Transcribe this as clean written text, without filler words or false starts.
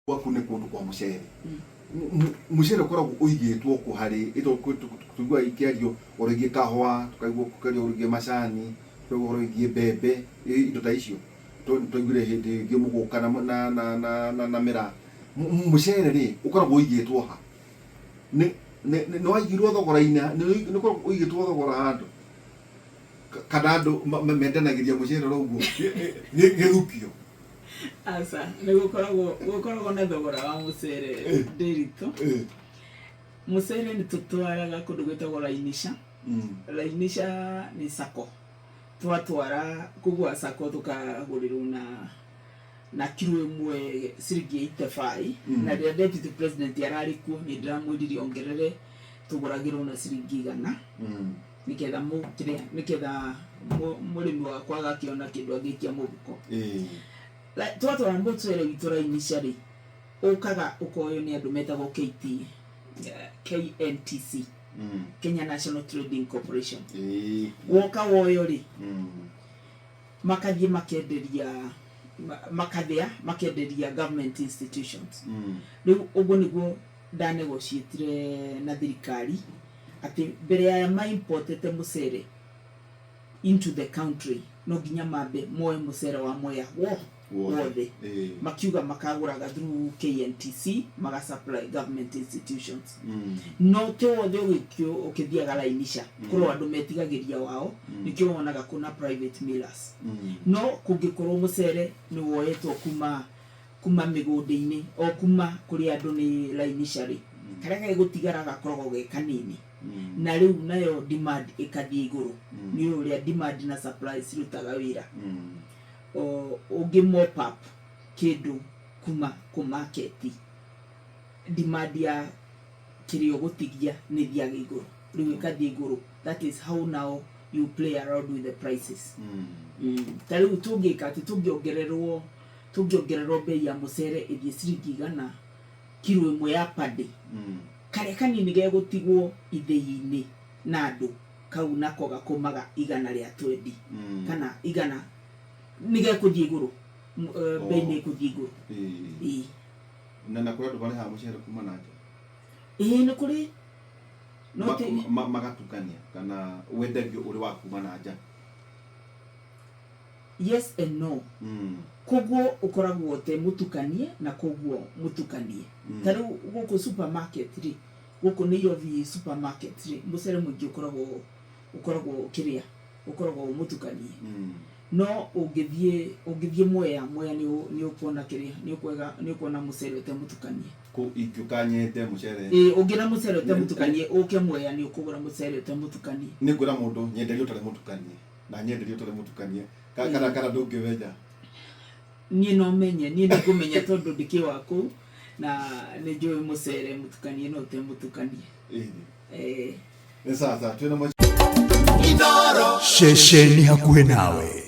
Gwaku nĩ kũndũ kwa mũcere. Mũcere ũkoragwo ũigĩtwo kũ harĩ tũiguaga ikĩario ũhoro wĩgiĩ kahũa, tũkaigua gũkĩario ũhoro wĩgiĩ macani, tũkaigua ũhoro wĩgiĩ mbembe, indo ta icio. Twaiguire hĩndĩ ĩngĩ mũgũka na mĩraa. Mũcere rĩ, ũkoragwo ũigĩtwo ha? Nĩ waigirwo thogora-inĩ, nĩ ũkoragwo ũigĩtwo thogora handũ? Kana andũ mendanagĩria mũcere oro ũguo gĩthukio? Aca, nĩ gũkoragwo gũkoragwo na thogora wa mũcere Ndĩritũ. Mũcere nĩ tũtwaraga kũndũ gwĩtagwo Lainisha. Lainisha nĩ sacco. Twatwara kũu gwa sacco tũkagũrĩrwo na na kiro ĩmwe ciringi 85. Na rĩrĩa deputy president ararĩ kuo nĩ ndĩramwĩrire ongerere tũgũragĩrwo na ciringi 100. Nĩgetha kĩrĩa nĩgetha mũrĩmi wakwa agakĩona kĩndũ angĩikia mũhuko. Twatwara mũcere witũ Lainisha rĩ, ũkaga ũkoywo nĩ andũ metagwo KT, KNTC, Kenya National Trading Corporation. Woka woyo rĩ, makathiĩ makenderia makathĩa makenderia government institutions. Rĩu ũguo nĩguo ndanegotiatire na thirikari atĩ mbere ya ma importete mũcere into the country no nginya mambe moe mũcere wa Mwea wo wothe. Makiuga makagũraga through KNTC maga supply government institutions. No ti wothe ũkĩthiaga Lainisha, kũrĩ andũ metigagĩria wao, nĩkĩo wonaga kũna private millers. No kũngĩkorwo mũcere nĩ woetwo kuma kuma mĩgũnda-inĩ o kuma kũrĩ andũ nĩ Lainisha rĩ, karĩa gegũtigara gakoragwo ge kanini. Na rĩu nayo demand ĩkathiĩ igũrũ. Nĩ ũrĩa demand na supply cirutaga wĩra. Ũngĩ mop up kĩndũ kuma kũ market, demand ya kĩrĩa ũgũtigia nĩ ĩthiaga igũrũ. Rĩu ĩkathiĩ igũrũ. That is how now you play around with the prices. Ta rĩu tũngĩka atĩ tũngĩongererwo tũngĩongererwo bei ya mũcere ĩthiĩ ciringi 100 kiro ĩmwe ya paddy, karĩa kanini gegũtigwo ithĩi-inĩ na andũ kau nako gakũmaga 120 kana 100 nĩ gegũthiĩ igũrũ, bei nĩ ĩgũthiĩ igũrũ. Ĩĩ. Na kũrĩ andũ marehaga mũcere kuma na nja? Ĩĩ nĩ kũrĩ. No ti Magatukania kana wendagio ũrĩ wa kuma na nja? Yes and no. Koguo ũkoragwo ũte mũtukanie na koguo mũtukanie. Ta rĩu gũkũ supermarket rĩ, gũkũ Nairobi supermarket rĩ, mũcere mũingĩ ũkoragwo ũkoragwo kĩrĩa ũkoragwo mũtukanie. No ũngĩthiĩ ũngĩthiĩ Mwea, Mwea nĩ ũkuona kĩrĩa nĩ ũkwega nĩ ũkuona mũcere ũte mũtukanie. Kũ ingĩũka nyende mũcere? Ĩĩ ũngĩona mũcere ũte mũtukanie ũke Mwea nĩ ũkũgũra mũcere ũte mũtukanie. Nĩ ngwĩra mũndũ nyenderia ũtarĩ mũtukanie na nyenderia ũtarĩ mũtukanie kana kana ndũngĩmenya? Niĩ no menye, niĩ nĩ ngũmenya tondũ ndĩkĩ wa kũu na nĩ njũĩ mũcere mũtukanie na ũte mũtukanie. Nĩ sawa sawa twĩna Ceceni hakuhĩ nawe.